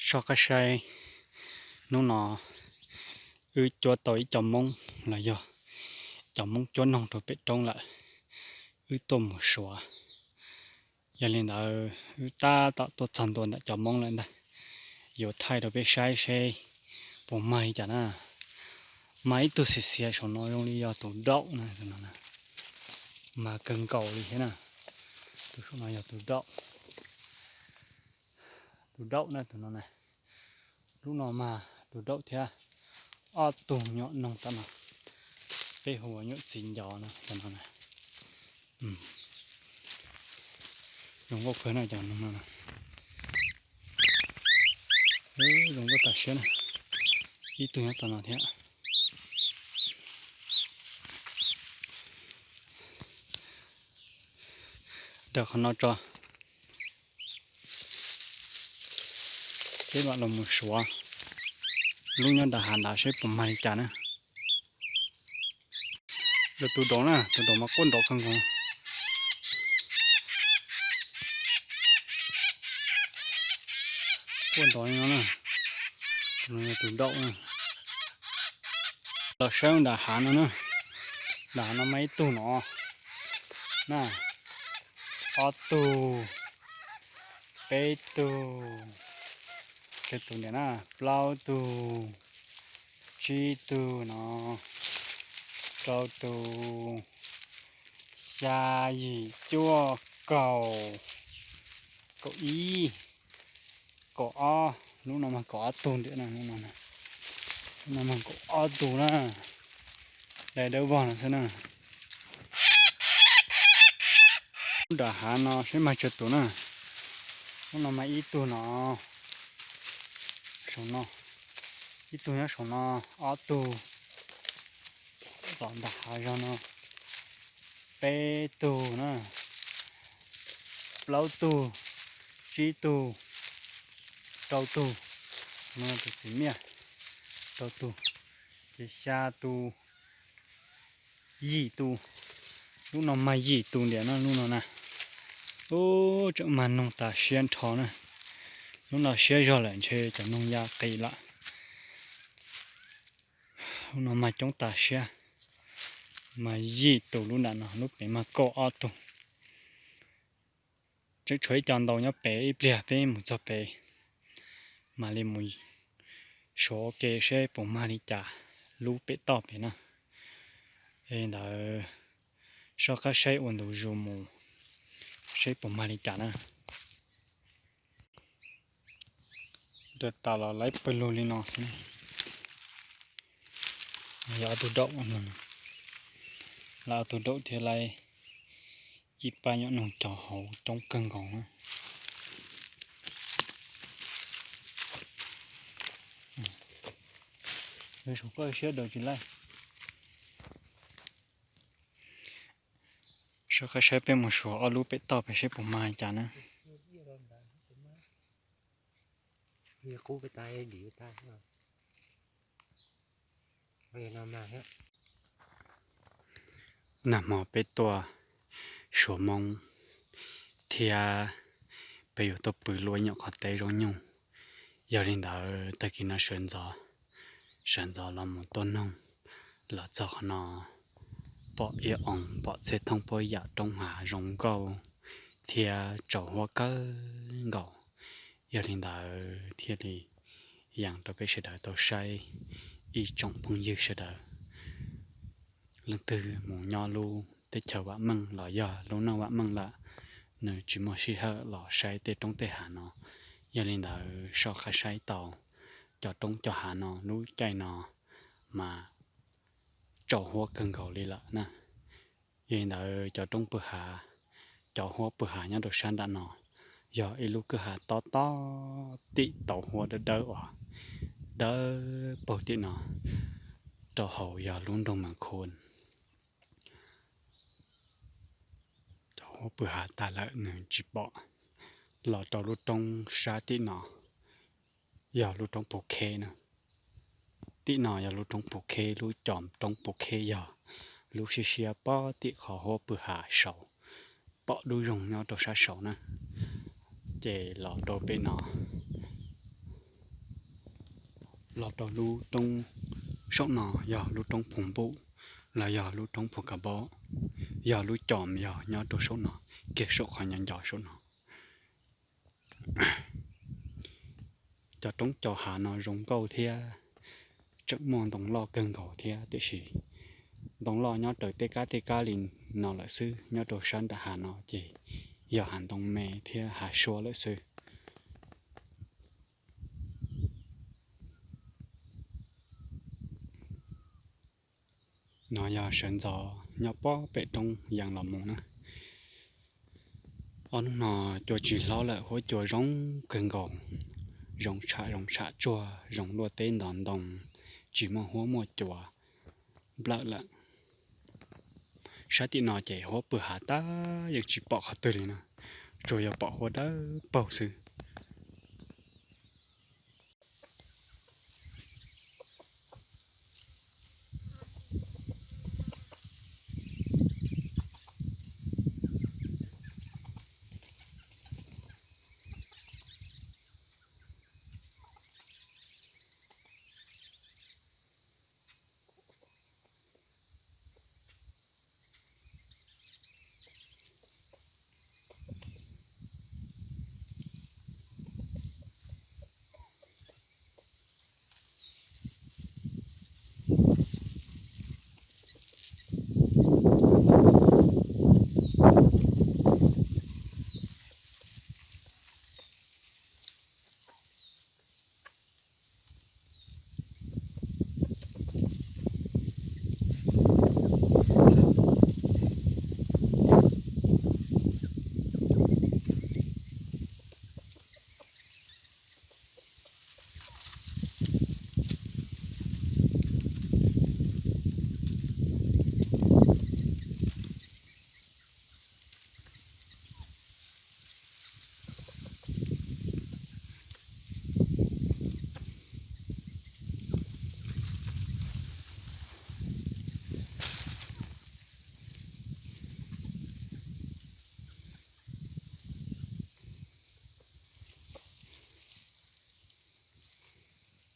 Soj qab saib, hnub no wb cuab tau ib co moob los yog cov moob cuab noog rau pem roob lawm, wb tuaj mus suav. Yog li ntawd wb tab tom tuaj txog ntua ntawm cov moob lawm ntag, yuav thaij rau peb saib seb puas mag li cas na. Mag ib tug xiav xiav saum no zoo li yog tus daum na, tus no na. Mag kawg nkaus li thiab na. Tus saum no yog tus daum, tus daum na tus no na. Lub no mag tus daum thiab ob tug nyuam noog tom no, peb hu ua nyuam txiv ncov no tom no na. Zoo nkauj kawg na cov noog no na. Zoo nkauj tas siab na. Ib tug nyob tom no thiab. Daws qhov no tso, peb mam los mus suav lub nyob nram hav ntawd seb puas mag li cas na. Lawv tus daum na, tus daum mas quaj nrov kawg nkaus. Quaj nrov li no na, tus daum na. Los saib nram hav no na, nram hav no mas ib tug no na, ob tug, peb tug, tsawg tus ntiag na, plaub tug, tsib tug no, rau tus, xya, yim, cuaj, kaum, kaum ib, kaum ob, lub no mas kaum ob tug ntiag na, lub no mas kaum ob tug na, dai dawb vog no xwb na. Lub nram hav no seb mag tsawg tus na, lub no mas ib tug no, saum no, ib tug nyob saum no, ob tug, tom nram hav zog no, peb tug na, plaub tug, tsib tug, rau tug, no tus txiv miaj, rau tug, ces xya tus, yim tus, lub no mag yim tus ntiag no lub no na. Ub, tseem mag noog tas siab nrho na. Lub no siab zog lawm ntshe cov noog ya qis lawm. Lub no mag coob tas siab, mag yim tus lub nram no, lub pem mag kaum ob tug. Tseem tshuav ib co ntau nyob pem, ib pliag peb mus txog pem mam li mus suav ua ke seb puas mag li cas lub pem toj pem na. Li ntawd soj qab saib ua ntu zus mus seb puas mag li cas na. Nrog tas los laib pawg lug li no xwb. Yog ob tug daum, lawv ob tug daum thiab laib ib pab nyuam noog cov hauv coob kawg nkaus na. Siab daws tsis laij. Soj qab saib peb mus suav ob lub pem toj pem seb puas mag li cas na. Nag hmo peb tuaj suav moob thiab peb yuav tuaj pw luaj nyuam qhov teb zoo nyuj. Yog li ntawd tag kis no sawv ntxov, sawv ntxov los mus tua noog, los txog qhov no pom ib oo pom txhiaj thoob puab yam roob hav zoo nkauj thiab tsaus huab kawg nkaus. Yog li ntawd thiaj li yees rau peb sawv daws tau saib. Ib tsoom phooj ywg sawv daws, leej twg mus nyob lub teb chaws vam meej los yog lub neej vam meej lawm, nws tsis muaj sij hawm los saib tej roob tej hav no. Yog li ntawd soj qab saib tau cov roob cov hav no lub caij no mas tsaus huab kawg nkaus li lawm na. Yog li ntawd cov roob pw hav, cov huab pw hav nyob rau sab nram no yog ib lub kwj ha tob tob tim tauv huab dawb dawb uas dawb paug tim no, rau hauv yog lub nroog Mas Khun. Cov huab pw hav tag lawm nws tsis pom. Los rau lub roob sab tim no yog lub roob Pus Kheb na. Tim no yog lub roob Pus Kheb, lub cov roob Pus Kheb yog lub siab siab pob tim qhov huab pw hav saud, pom dub zoog nyob rau sab saud na. Ces los rau pem no, Los rau lub roob saum no yog lub roob Phu Npuj los yog lub roob Phu Ka Npob, yog lub cos yog nyob rau saum no, kiag saum qhov nyob nco saum no. Cov roob cov hav no zoo nkauj thiab tseem muaj ntoo loj kawg nkaus thiab, tiam sis ntoo loj nyob raws tej kab tej kab li no lawm xwb, nyob rau sab nram hav no ces yog hav ntoo me thiab hav suab lawm xwb. No yog sawv ntxov nyob pob pem roob yees los mus na. Ob hnub no cua tsis hlob lawm, huab cua zoo kawg nkaus, zoo tsham zoo tsham tsuag, zoo luaj teb ntov ntoo, tsis muaj huab muaj cua nplawm lawm. Sab tim no ces huab pw hav tag, yeej tsis pom qhov twg li na, tsuas yog pom huab dawb paug xwb.